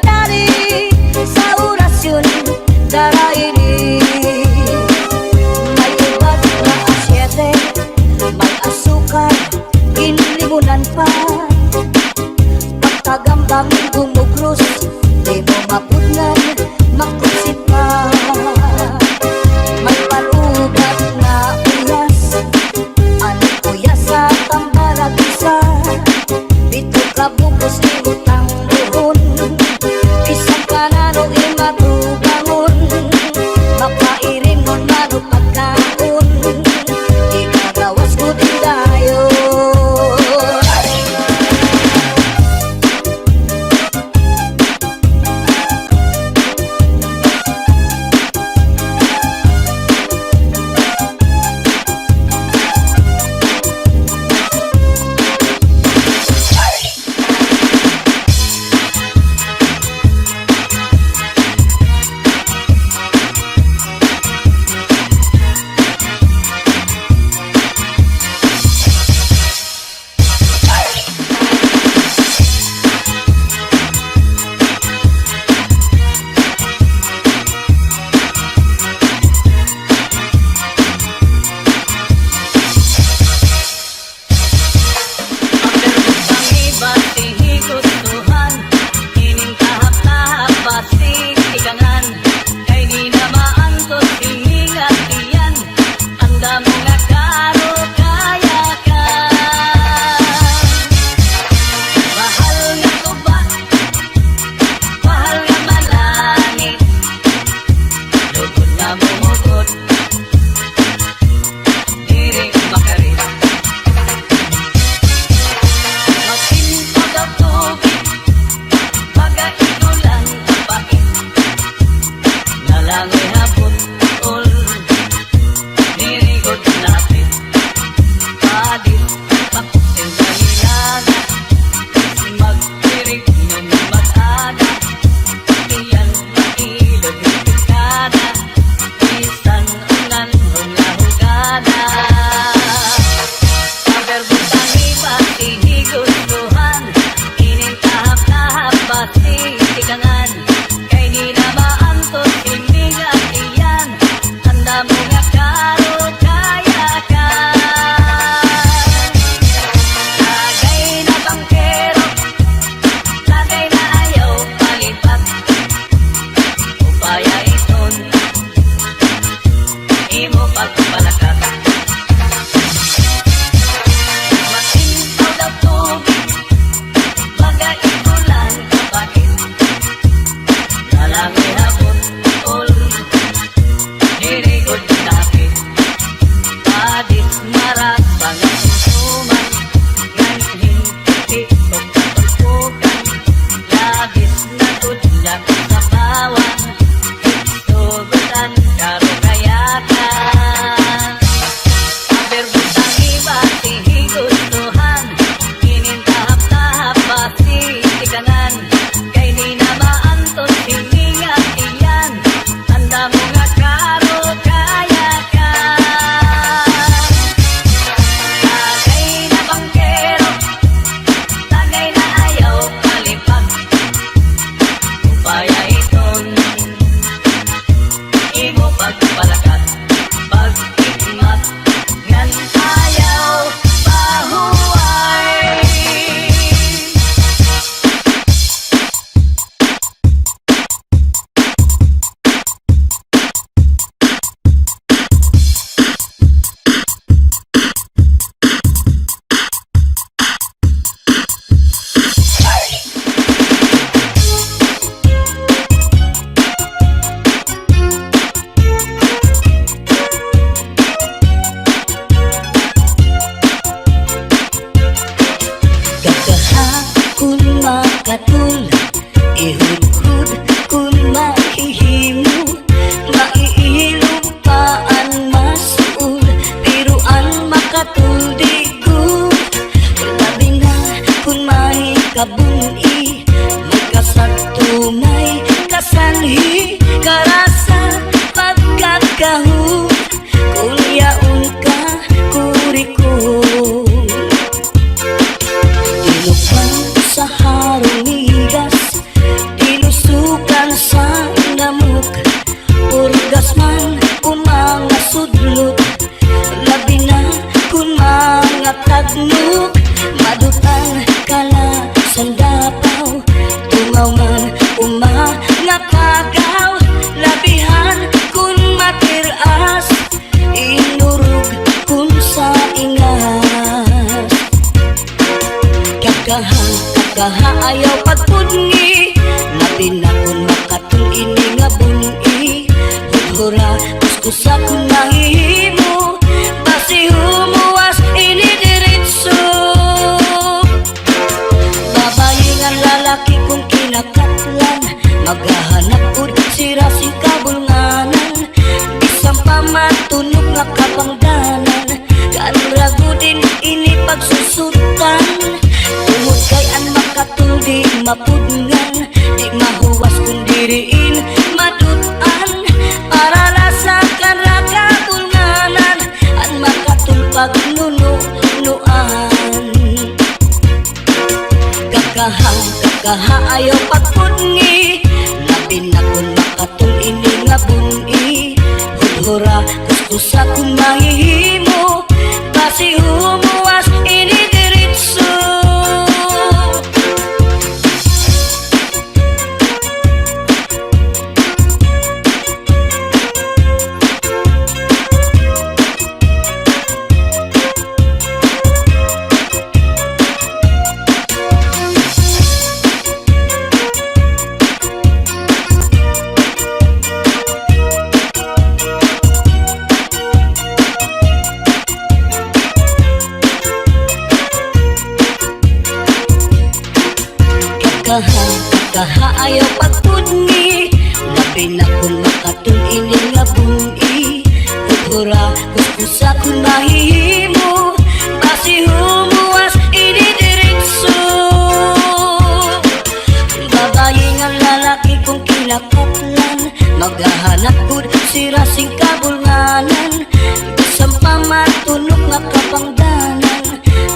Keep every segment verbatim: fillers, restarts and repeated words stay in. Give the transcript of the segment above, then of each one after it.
Dali sa orasyon, dara ini. May ubat nga asyete, may asukar, ginlimunan pa. Pagkagambang gumugros, di mo mapudngan, makusip pa. May parugat nga uyas, ano uyas sa tambalag isa. Dito ka bugos, di mo tangduhon. Bisan pa nano imatubangon, mapairingon mano pagkaon. Igagawas ko din dayon. Ang verbong pangibat, ihi gustuhan, ining tahap-tahap, basig tikangan, kay di na maantos, hininga tiyan, an damo nga karukayakan. Bahal nga tuba, bahal nga malangit, lugod nga mumugot. Diri makarit. Masintaw daw tubig, baga igulang kapait. Nalangoy ha butol, diri gud napit. Padit, paksin sa hilaga, magtirik nung mag-aga, iyan mailog higit kada. Bisan ungan hugahugada. Sa verbong pangibat, ihi gustuhan, ining tahap-tahap, basig tikangan, kay di na maantos, hininga tiyan, an damo nga karukayakan. Lagay na bangkero, lagay na ayaw palibak. Upaya iton, imo pagpalakat. Masintaw daw tubig, baga igulang kapait. Nalangoy ha butol, diri gud napit. Padit, marat, pangatumtuman, nganhin Tiktok katulpukan, labis na gud nga kasapawan, higsugutan, karukayakan. Ang verbong pangibat, ihi gustuhan, ining tahap-tahap, basig tikangan, kay di na maantos, hininga tiyan, an damo nga karukayakan. Lagay na bangkero, lagay na ayaw palibak. Upaya iton, imo pagpalakat, pag-igmat, ngan ayaw pahuway. Gagahapon makatol, ihudhud kon mahihimo, maiilog pa an masuol, pero an makatol di gud. Labi na kon may kabun-i, may kasagto, may kasanhi, karasa, pagkakaho. Kon yaon ka, kurikon. Tinukban sa harong migas, tinus Pagaw, labihan kun matir-as, inurog kun sa ingas. Kakaha, kakaha, ayaw pagpudngi, labi na kun makatul ini nga bun-i. Hudhura, kuskusa kun mahihimo, basi humuwas ini diretso. Babayi ngan lalaki kon kinakatlan, maghahanap gud sira sin kabulnganan. Bisan pa matunok nga kapangdanan, kan ra gud ini pagsusutan. Tungod kay an makatul di mapudngan, di mahuwas kon diri in madut-an. Para la sa kan ra kabulnganan, an makatul pagnununuan. Kakaha, kakaha, ayaw pagpudngi, labi na kon makatul ini nga bun-i. Hudhura, kuskusa kon mahihimo, basi humuwas ini diretso. Kakaha, kakaha, ayaw pagpudngi, labi na kon makatul ini nga bun-i. Hudhura, kuskusa kon mahihimo, basi humuwas ini diretso. Babayi ngan lalaki kon kinakatlan, maghahanap gud sira sin kabulnganan. Bisan pa matunok nga kapangdanan,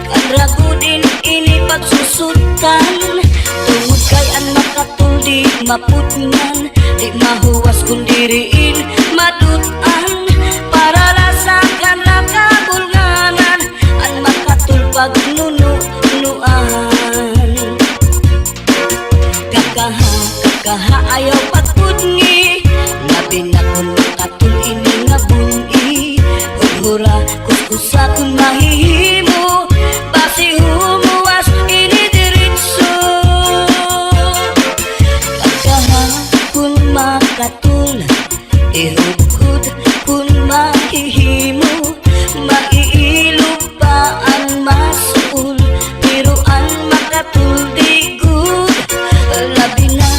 kan ra gud ini pagsusutan. Tungod kay an makatul di mapudngan, di mahuwas kon diri in madut-an. Para la sa kan ra kabulnganan, an makatul pagnununuan. Kakaha, kakaha, ayaw pagpudngi, labi na kon makatul ini nga bun-i. Hudhura, kuskusa kon mahihimo, basi humuwas ini diretso. Kakaha kon makatul, ihudhod kon mahihimo, maiilob pa an masuol, pero an makatul di gud. Labi na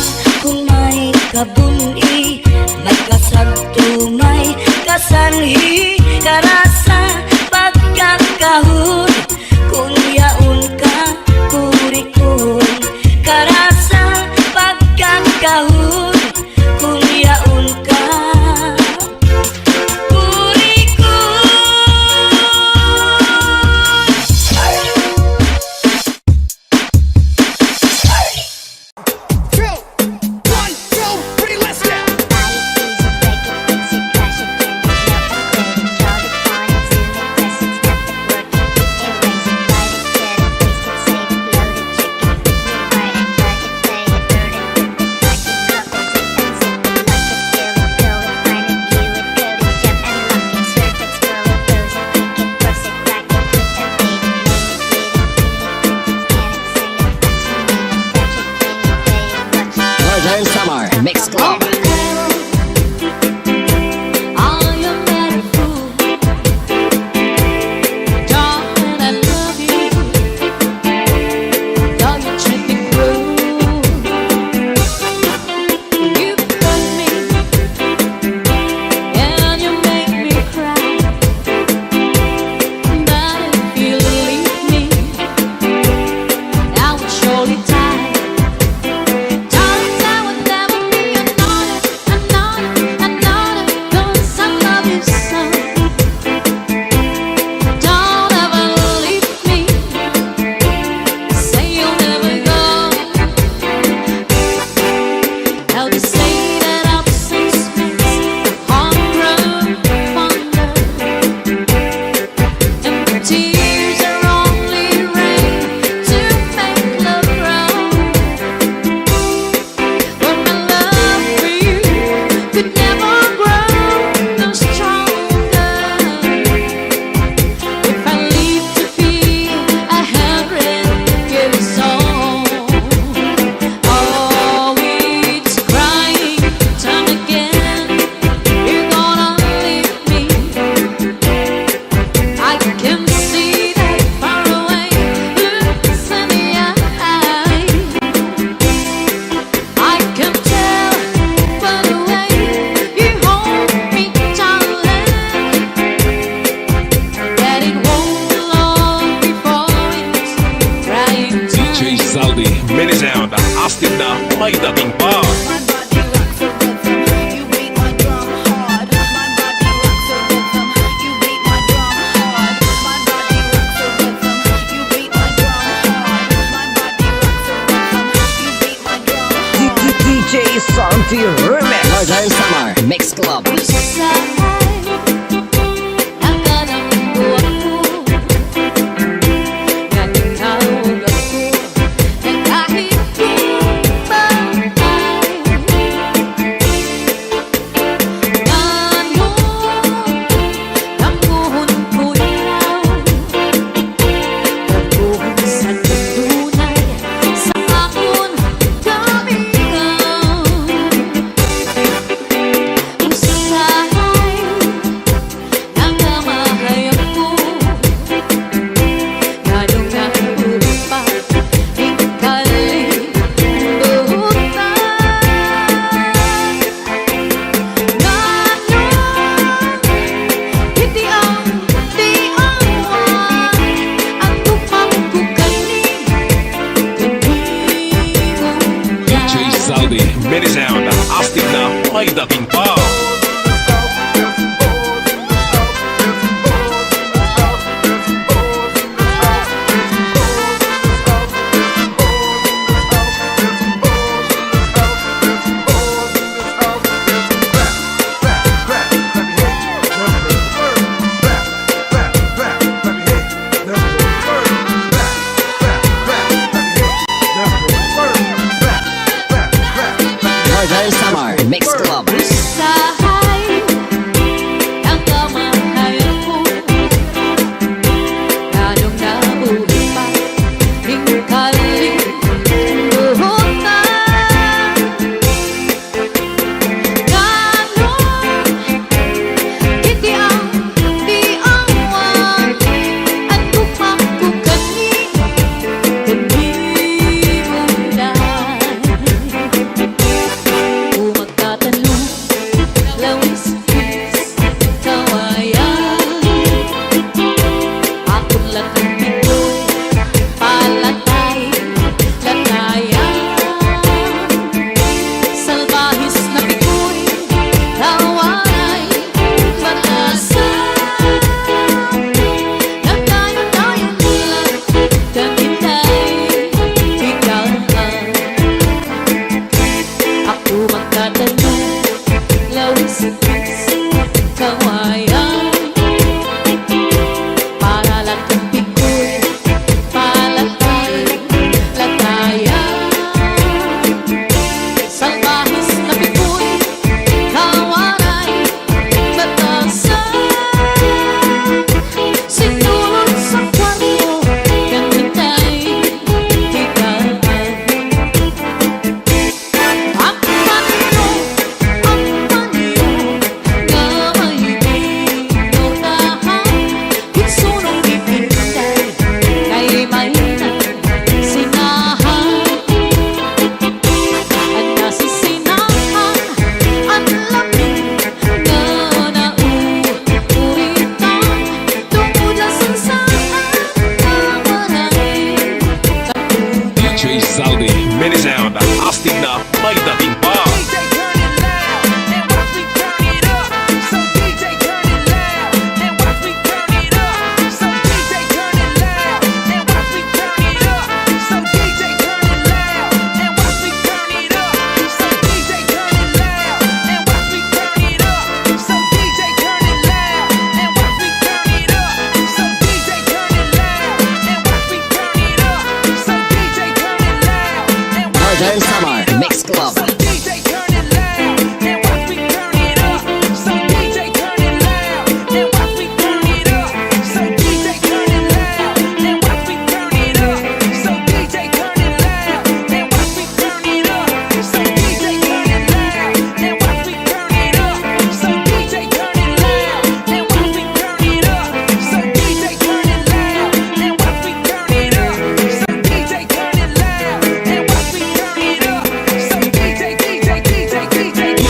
kon may kabun-i, may kasadto, may kasanhi, karasa, pagkakahod, kon yaon ka, kurikon, karasa, pagkakahod, kon yaon ka, kurikon. Two, one, two, three, let's go. Northern Samar Mix Club. Remix. Lord Samar Mix Club. D J Zaldi, Mini Sound, astig na, may dating pa. Lord Samar Mix Club. D J Zaldi, Mini Sound, astig na, may dating pa. Lord Samar Mix Club. D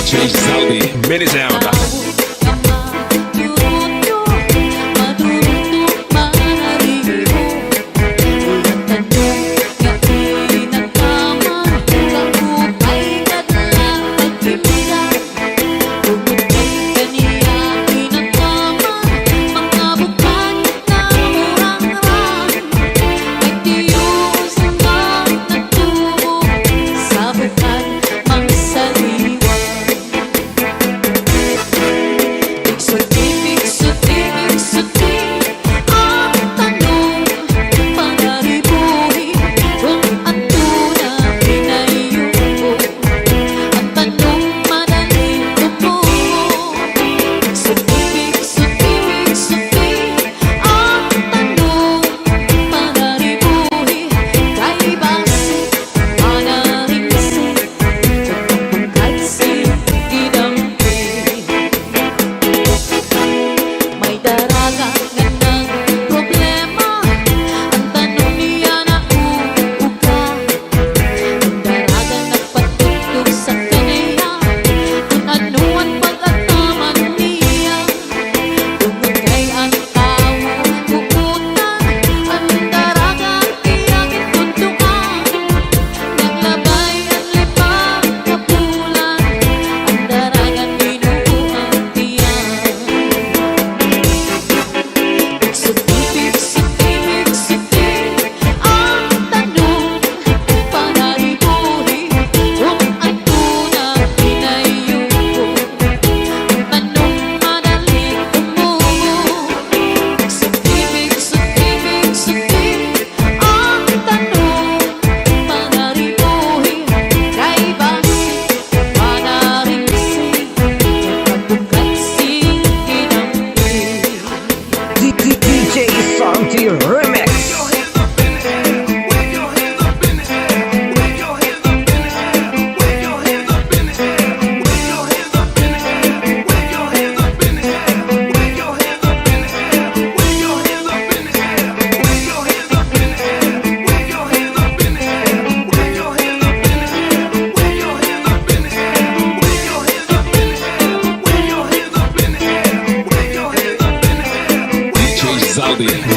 J Zaldi, Mini Sound.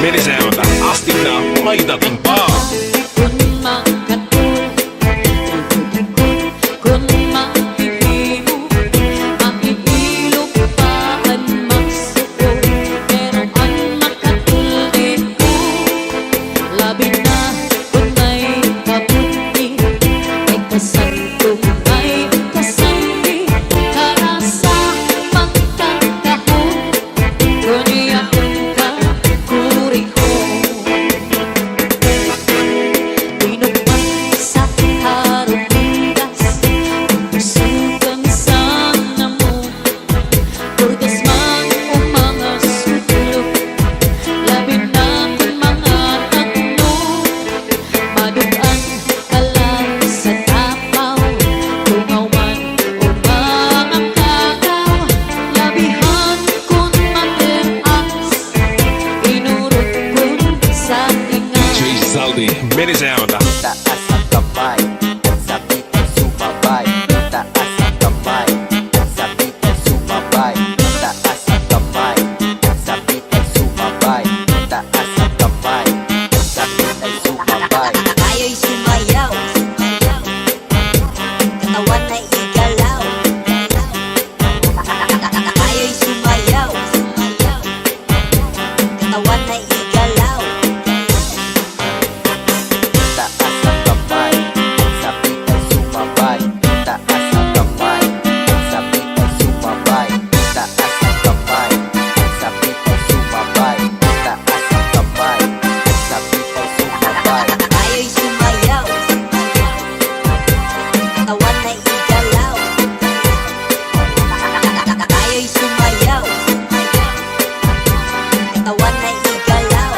Mini Sound, astig na, may dating pa. Kun makatul-, kun mahihimo, maiilog pa an magsukol, pero an makatul diri, labi na kun may kabunyi, may kasanto, may kasandi, karasa, magkakahon. Kunya kun kakurihon, tinugma sa harong higas, kusugan sa namon, kurdas man o mga sudlo, labi na kun mga takno. Madug-an ka la sa tapaw, tungaw man o mga kakaw, labihan kun matigas, inurot kun sa tinga. D J Zaldy, Mini Sound. Taas ang kamay, ang sabit ay sumabay. Taas ang kamay, ang sabit ay sumabay. Taas ang kamay, ang sabit ay sumabay. Taas ang kamay, ang sabit ay sumabay. Tayo'y sumayaw, katawan ay igalaw. Tayo'y sumayaw, katawan ay igalaw. Taas ang kamay, ang sabit ay sumabay. Taas ang kamay, ang sabit ay sumabay. Taas ang kamay, ang sabit ay sumabay. Taas ang kamay, ang sabit ay sumabay. Tayo'y sumayaw, katawan ay igalaw. Tayo'y sumayaw, katawan ay igalaw.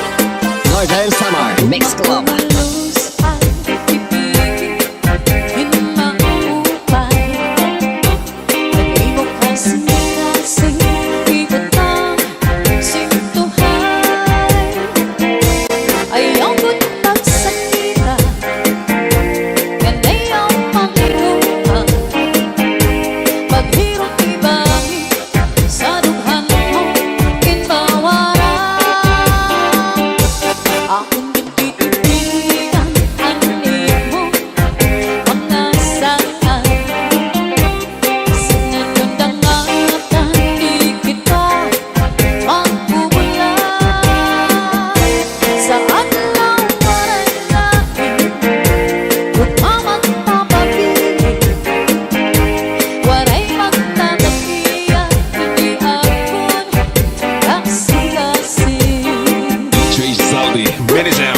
Northern Samar Mix Club. Ayaw gud pagsakita, ngan ayaw pagluha. Paghirot ibahi, sa dughan mo ginbawara. Akon gintitipigan an imo mga sala. Sa ngayon dangatan di kita magkukulang. Sa adlaw waray lain, ugma magpapabilin. Waray magtatakian, di akon kasigasin. D J Zaldy, Mini Sound.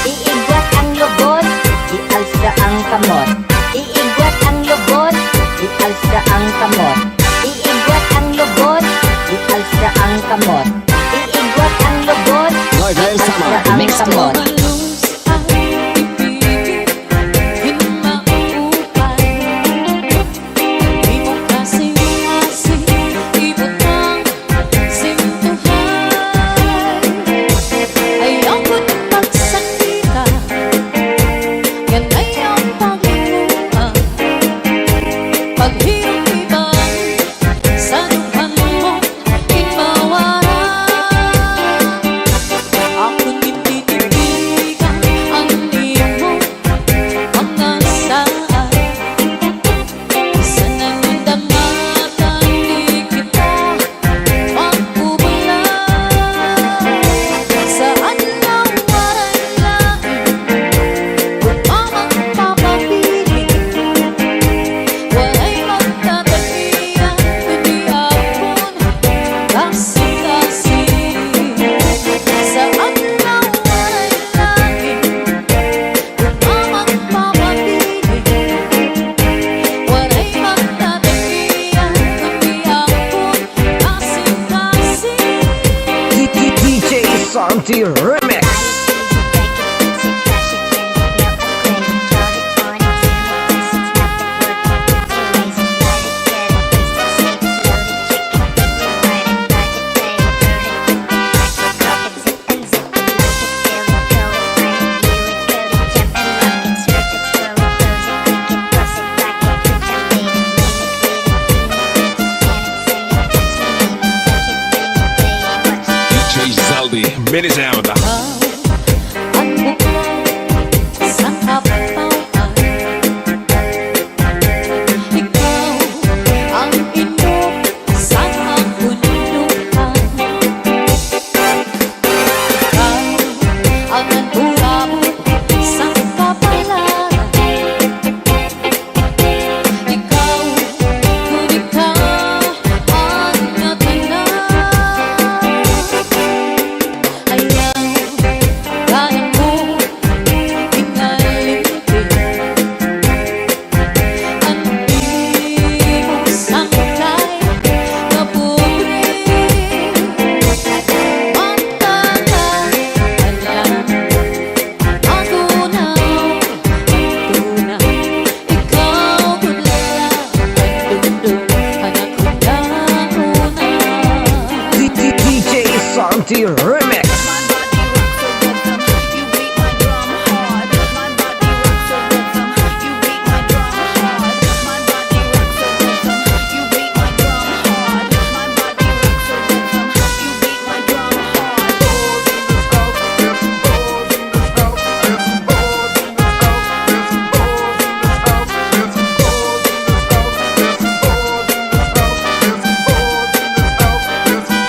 Iigwat ang lubot, ialsa ang kamot. Iigwat ang lubot, ialsa ang kamot. Iigwat ang lubot, ialsa ang kamot. Iigwat ang lubot, Northern Samar ialsa ang Mix Club. Kamot. Ayaw gud pagsakita, ngan ayaw pagluha. Paghirot ibahi, sa dughan mo ginbawara. Akon gin- Santi Remix. D J Zaldi, Minnesota. D J Santi Remix.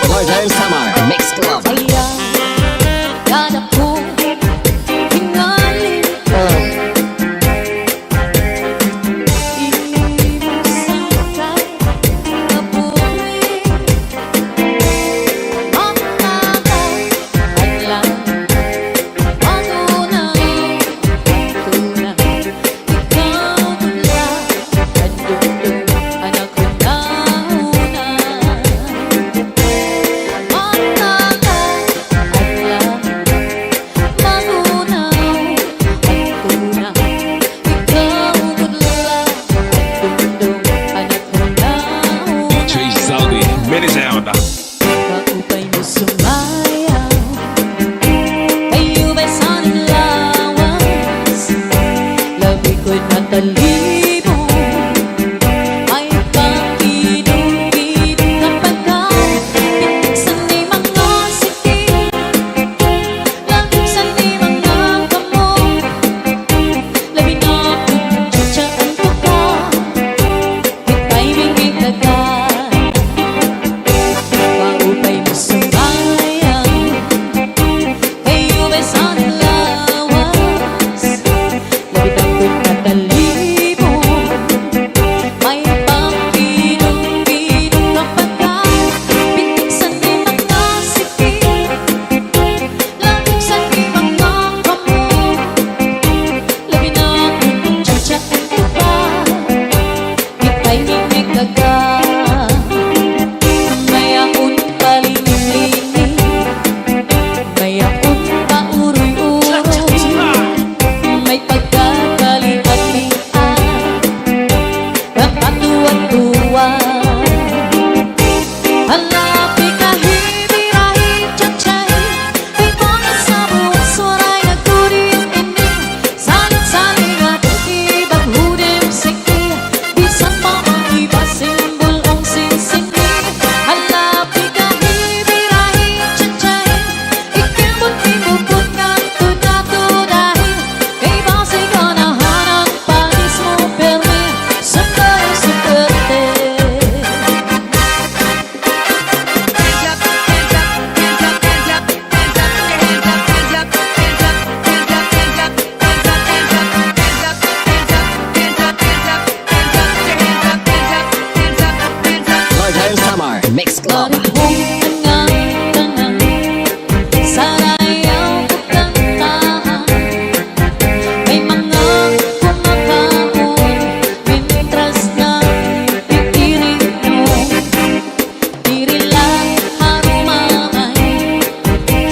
Border Samar Mix Club. D J Zaldi, Minnesota. Kaupay mo sumayaw, kayo ba'y sana'y lawas, labi ko'y natalibong, may pakidong-kidong ka pa ka, minsan may mga siki, labi sa may mga kamot, labi na kung tsatsaan ka pa. Labi na kung tsatsaan ka pa, kita'y inikaga. May-ada pa linglingling, may-ada pa uroy-uroy, may pagkakalian-lian, kapatuwa-tuwa. Hala, pikahi, birahi, tsatsay, may mga sabuas waray nagkuring ini. Salit-salit nga tuki, baghudem siki, bisan pa ang iba simbol-ong sinsini. Hala, pikahi, birahi, tsatsay, ikabot ni bukod ngan tuda-tudahi, kay basi ganahan ang pagis mo pirmi, sundoy ang suwerte. Border Samar Mix Club. Marihong an ngatanan, sarayaw kakantahan, may mga kumakaon, mintras nag-iirinom. Diri la harumamay, kun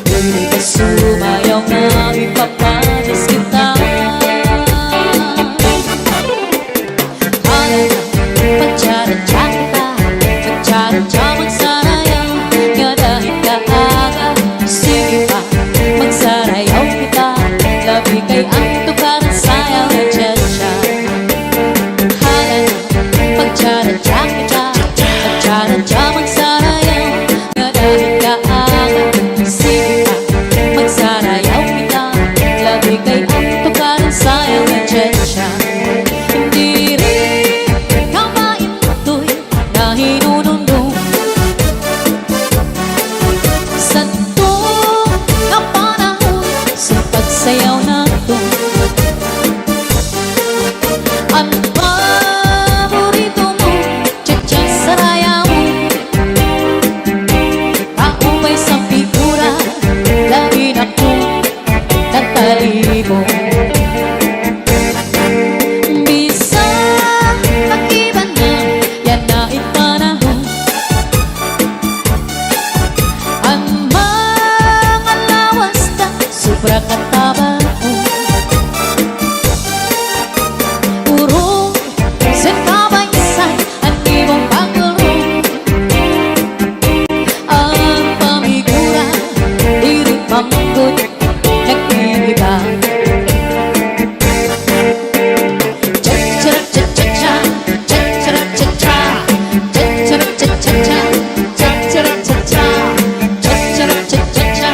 Diri ka sumayaw nga ipapanis kita. Hala na, pagtsaratsa kita, pagtsaratsa magsarayaw, ngada hit kaaga, sige pa, magsarayaw kita, labi kay an tukaran sayaw nga cha-cha. Hala na, pagtsaratsa kita, pagtsaratsa magsarayaw, ngada hit kaaga, sige pa, magsarayaw kita, labi kay an tukaran sayaw nga cha-cha. Diri ka maintoy nga hinunumdom sadto nga panahon sa pagsayaw naton. An paborito mo cha-cha sarayawon. Kaupay sa figura, labi na kon tatalibong. Bisan nag-iba na yana it panahon, an mga lawas ta sobra katabang. Urong sa kabaysan an imo pagkulong. An pamigura, diri pa man gud nag-iiba. Cha-cha-ra-cha-cha-cha, cha-cha-ra-cha-cha, cha-cha-ra-cha-cha-cha, cha-cha-ra-cha-cha, cha-cha-ra-cha-cha-cha,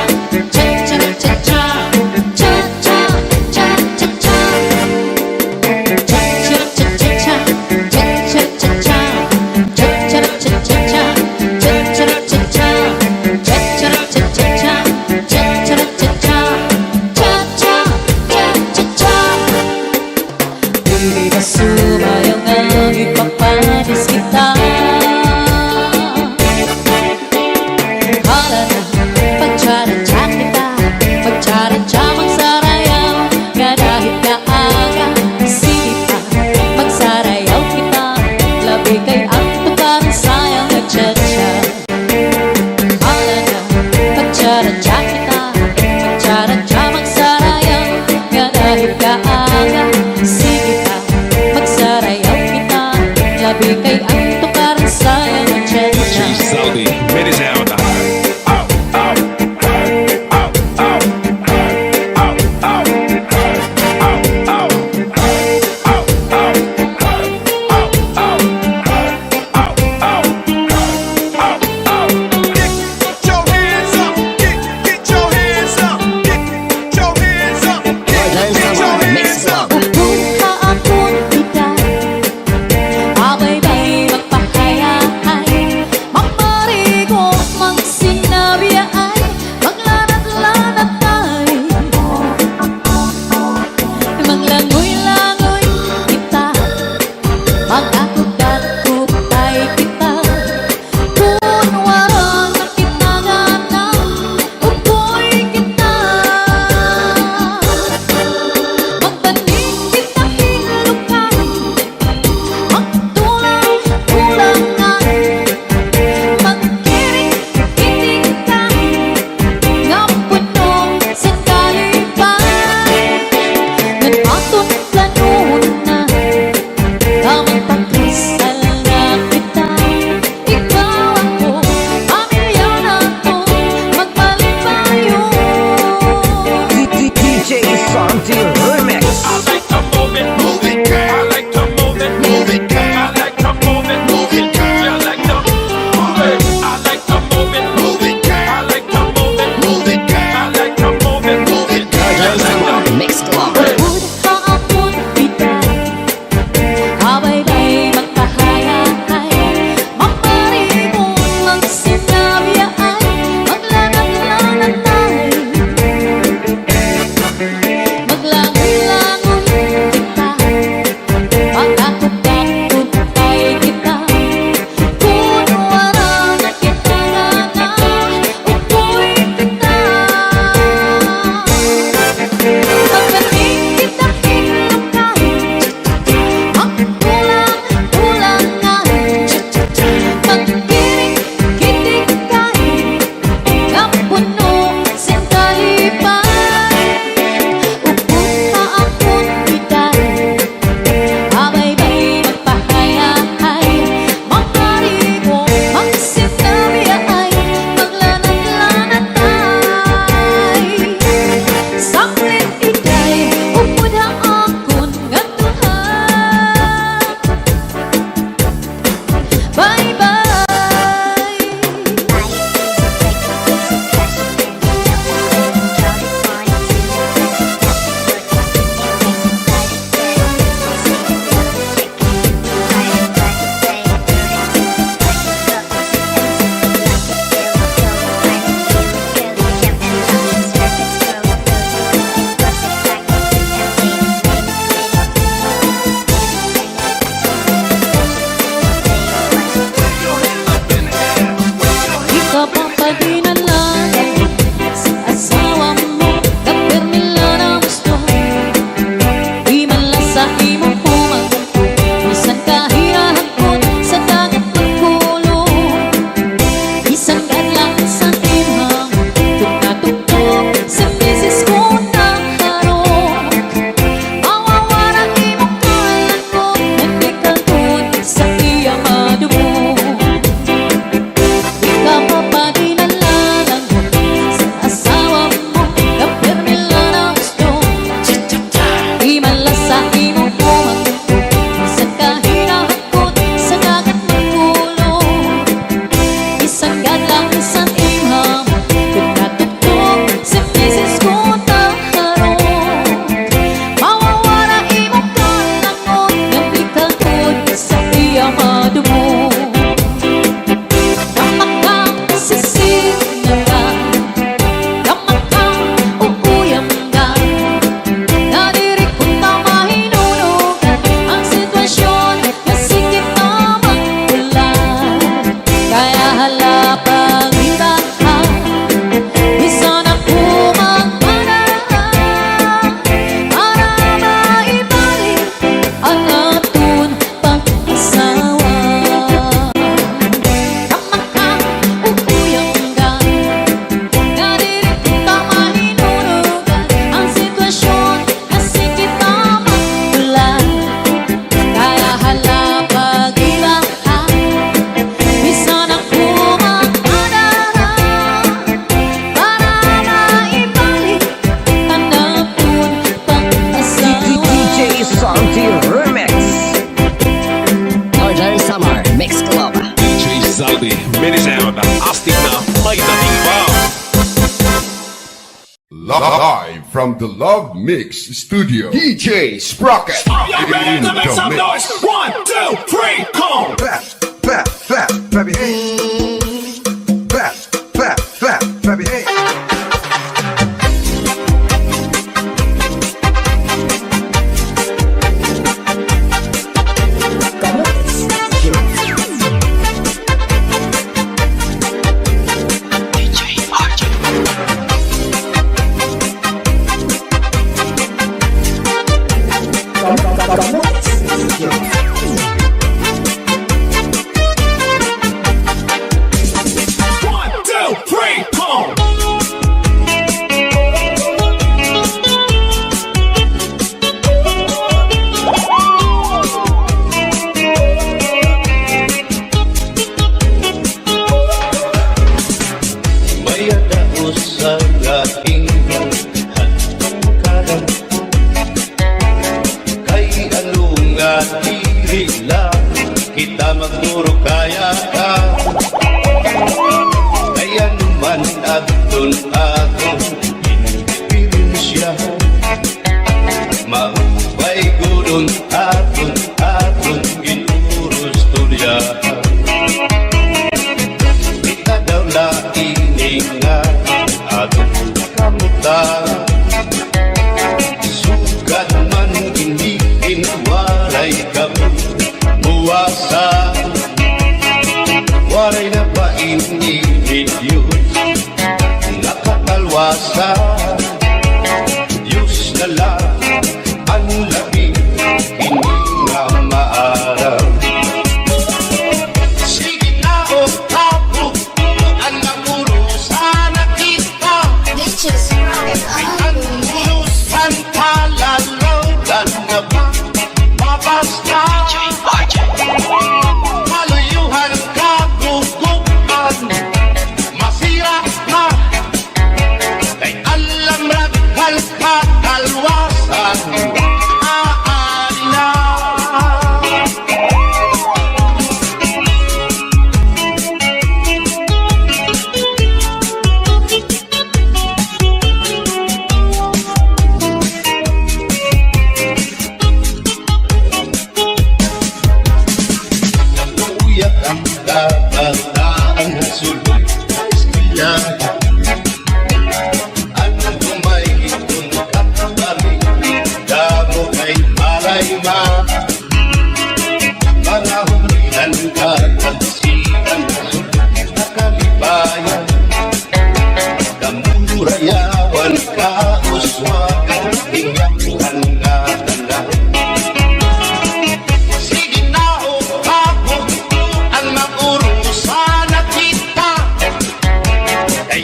cha-cha-ra-cha-cha, cha-cha-ra-cha-cha. Diri ka sumayaw nga ipapanis kita. Hala na, pagtsaratsa kita, pagtsaratsa magsarayaw, ngada hit kaaga, sige pa, magsarayaw kita, labi kay an tukaran sayaw nga cha-cha. Hala na, pagtsaratsa kita, pagtsaratsa magsarayaw, ngada hit kaaga, sige pa, magsarayaw kita, labi kay an tukaran Zalbi, mini sound, astig na, may dating pa. Live from the Love Mix Studio, D J Sprocket. Are you ready to make some noise? One, two, three, come on. Clap, clap, clap your hands. Clap, clap, clap, clap your hands. One, two, three, come! May-ada usa nga ingon, hadto ka lang. Kay ano nga diri la kita magturo kaya ka? Kay ano man adton aton indiferensya, maupay gud on aton, aton ginurustorya. Kita daw la ini nga aton kamutan. Sugad man ini ginwaray kamo muwasa. Waray na ba ini Diyos nga katalwasa? Diyos na la an labi ini nga maaram. Sige na, o, apo, an mag-urusa na kita. An urusan talalaw na ba? Mabasta. Maluyuhan kagugupan. Masira ka. Kay alam ra kal katalwasan. Aadi na. Uyab an kabataan sulod sa eskwelahan. An gumayton katapari, damo kay malaymay. Mga hulihan ka, pagsikan, nakalipayan. Damurayawan ka, uswagan, inyakan nga tanan. Sige na, o, apo, an mag-urusa na kita. Kay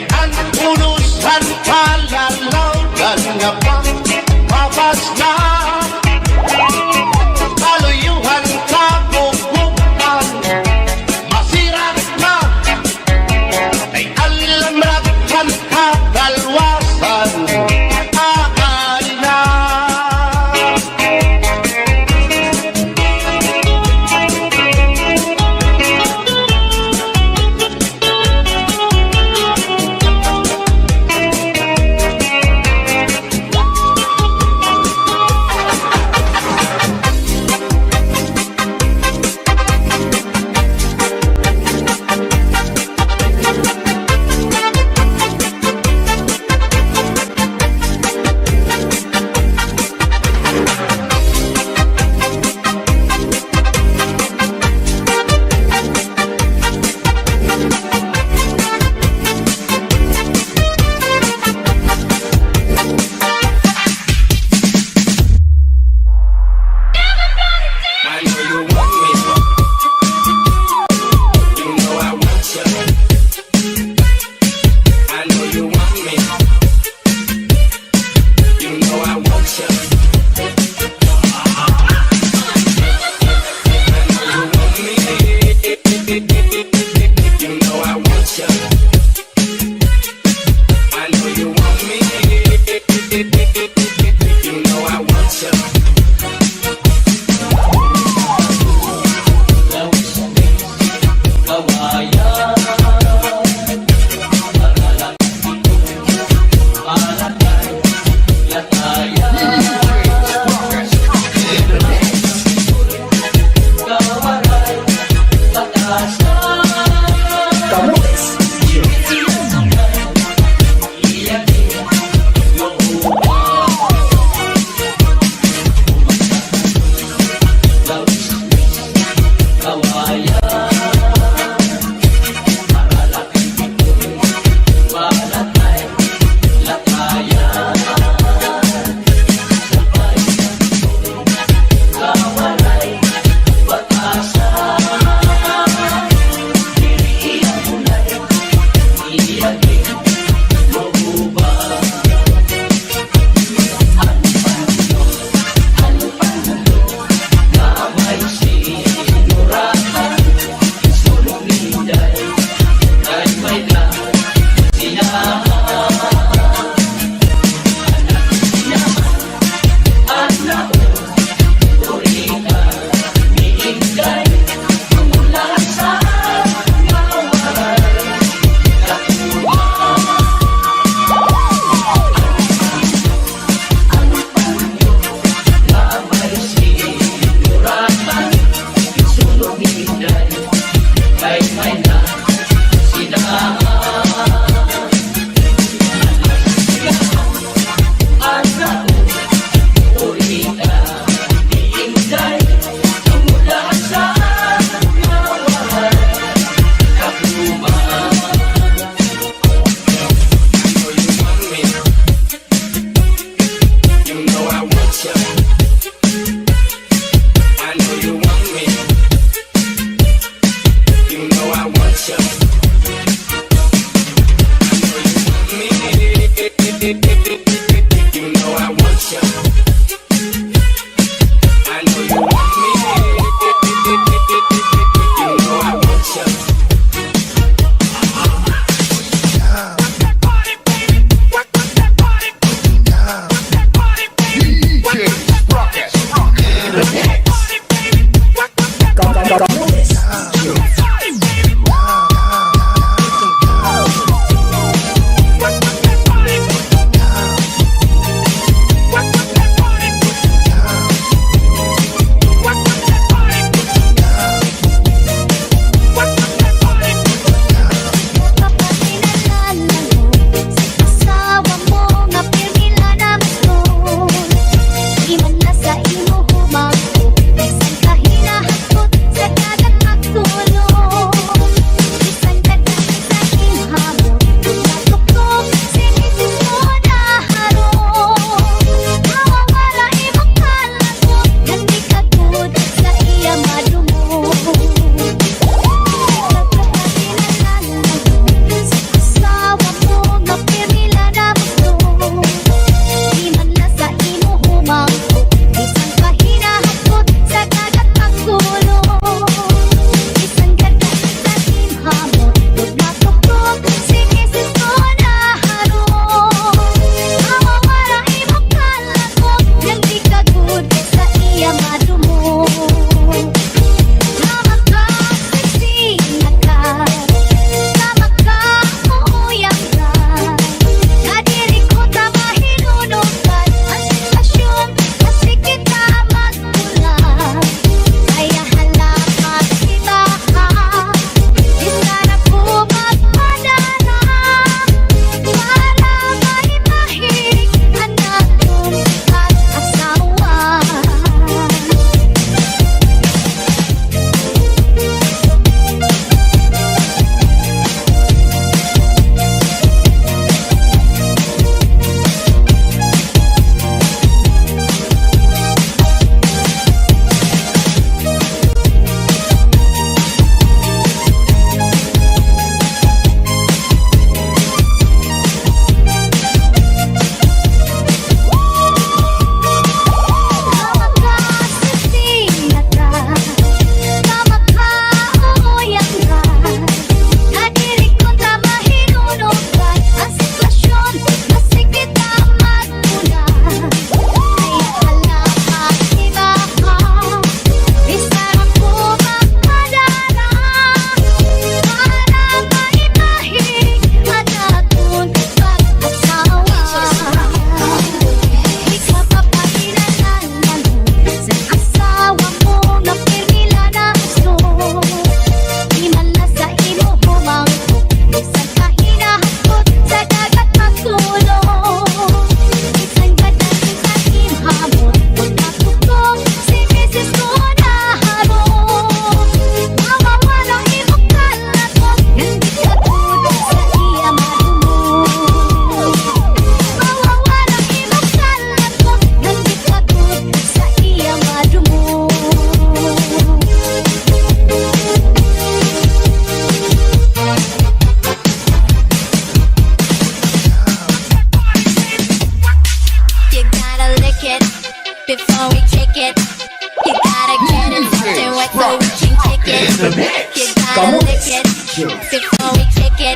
Before we kick it,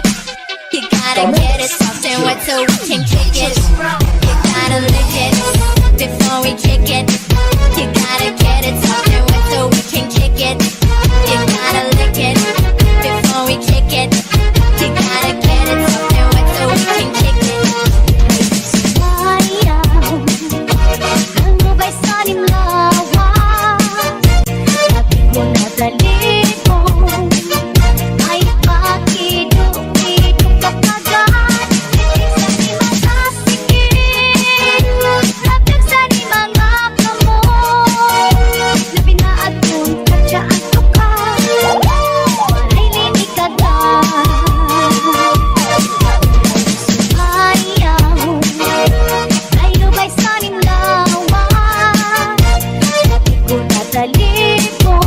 you gotta get it soft and wet so we can kick it. You gotta lick it before we kick it. You gotta get it soft and wet so we can kick it. You gotta lick it before we kick it. You gotta get it soft and wet so we can kick it. Ayaw, ang ubay sa nim lawas. Sabi ko na dali mo. Ay, pakido-kido ka pa gad. Titig sa nim mga sikit. Lapag sa nim mga kamot. Labi na adton kadya an tukar. Maray lini ka gad. Ayaw. Ay, ubay sa nim lawas. Sabi ko na dali mo.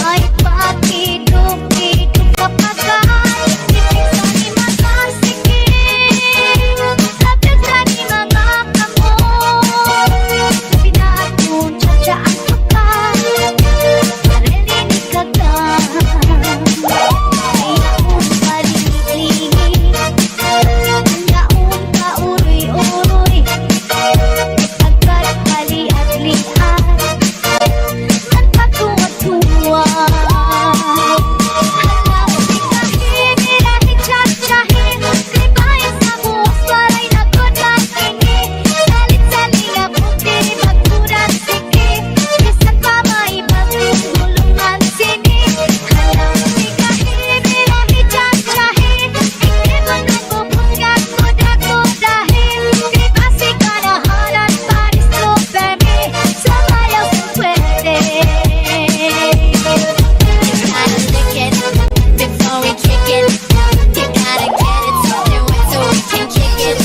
Ay, pakido-kido ka pa gad. Titig sa nim mga sikit. Lapag sa nim mga kamot. Labi na adton kadya an tukar. Maray lini ka gad. Ay, akon paligid. Ang yaon ka uroy-uroy, agad kaliat-liat, nagpatuwad-tuwad. Hala, di kahi, di rahi, tsahi-tsahi, di ba, sa buwas, waray na gud man ini. Salit sa linga, puti, magkuran, sige, bisan pa may bagong gulungan sini. Hala, di kahi, di rahi, tsahi-tsahi, Before we kick it, you gotta get it soft and wet so we can kick it.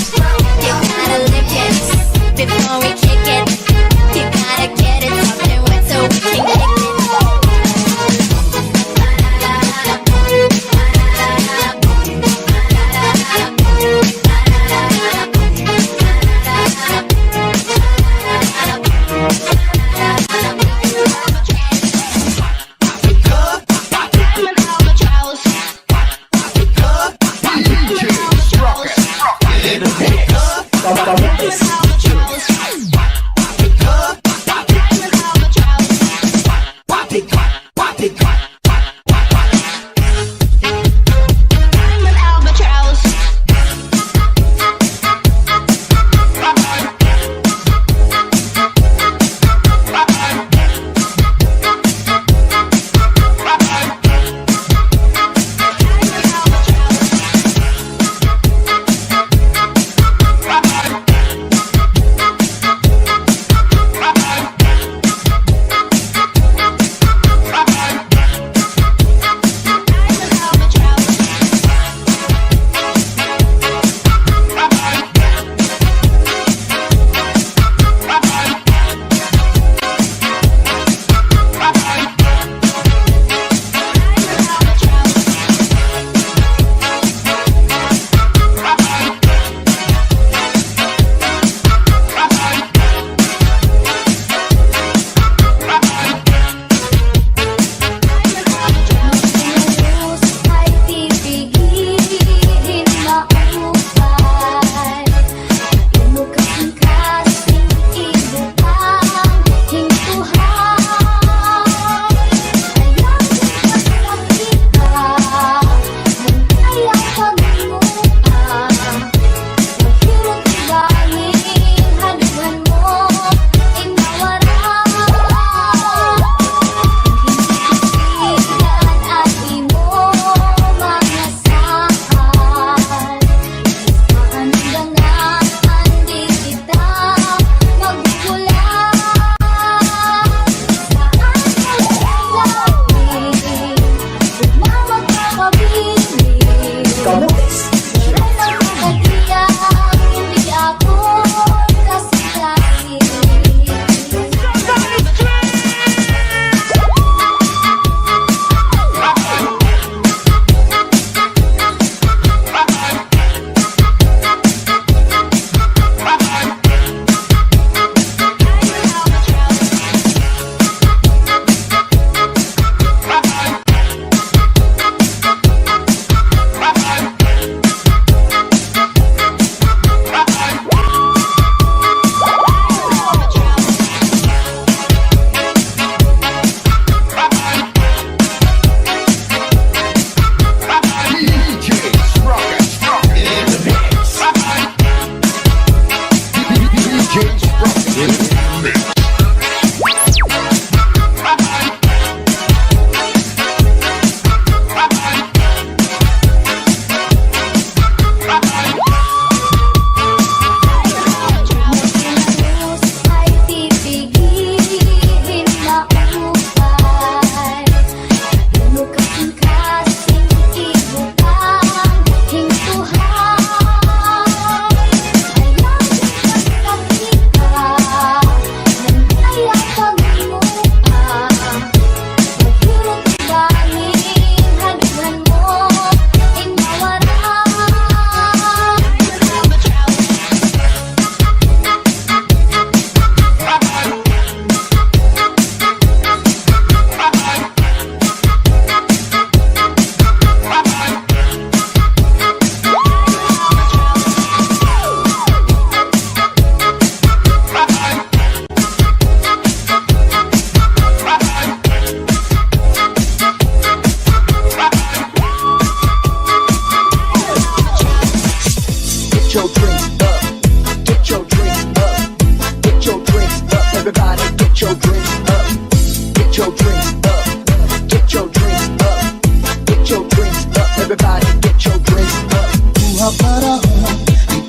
Everybody get your drinks up. Kuha paraha,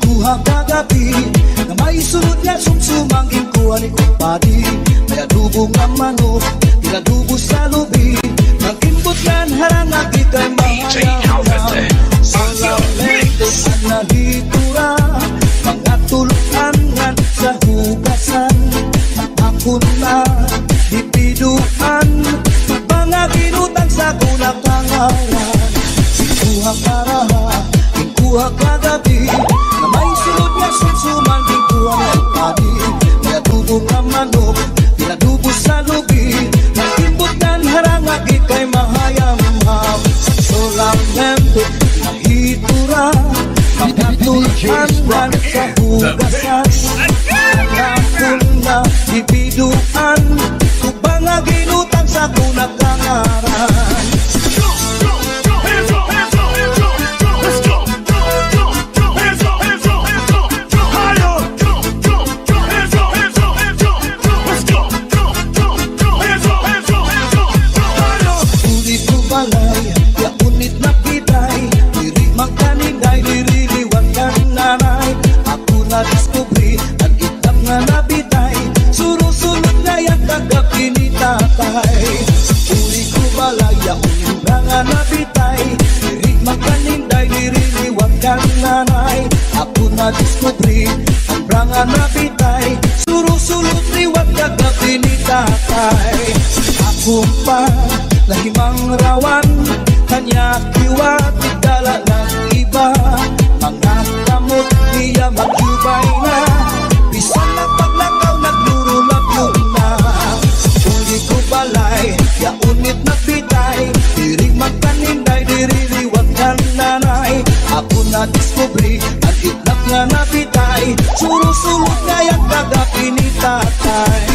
kuha kagab-i, nga may sulod nga sumsuman, ginkuha ni kumpadi. May adobo nga manok, tinadobo sa lubi, nga ginbutngan harang nga di kay mahayang. Solamente an nahitura, mga tuluan ngan sa hugasan. Akon na bibiduan, tubang nga ginutang sa akon nga kangaran. Ginkuha paraha, ginkuha kagab-i, nga may sulod nga sumsuman, ginkuha nga padi. May adobo nga manok, tinadobo sa lubi, nga ginbutngan harang nga di kay mahayang. Solamente nahitura, mga tuluan ngan sa hugasan. Akon na bibiduan, tubang nga ginutang sa akon nga kangaran. Uli ko balay, yaon it na bitay, diri man kan Inday, diri liwat kan Nanay. Ako nadiskubre an itlap nga nabitay, surusulod ngay-an kagab-i ni Tatay. Uli ko balay, yaon it na nga nabitay, diri man kan Inday, diri liwat kan Nanay. Ako nadiskubre an bra nga nabitay, surusulod liwat kagab-i ni Tatay. Ako pa nahimangrawan, kanya liwat igdala nga iba. Mga kamot niya magyubay na, bisan nagpaglakaw, naglurulabyo na. Uli ko balay, yaon it nabitay, diri man kan Inday, diri liwat kan Nanay. Ako nadiskubre an itlap nga nabitay, surusulod ngay-an kagab-i ni Tatay.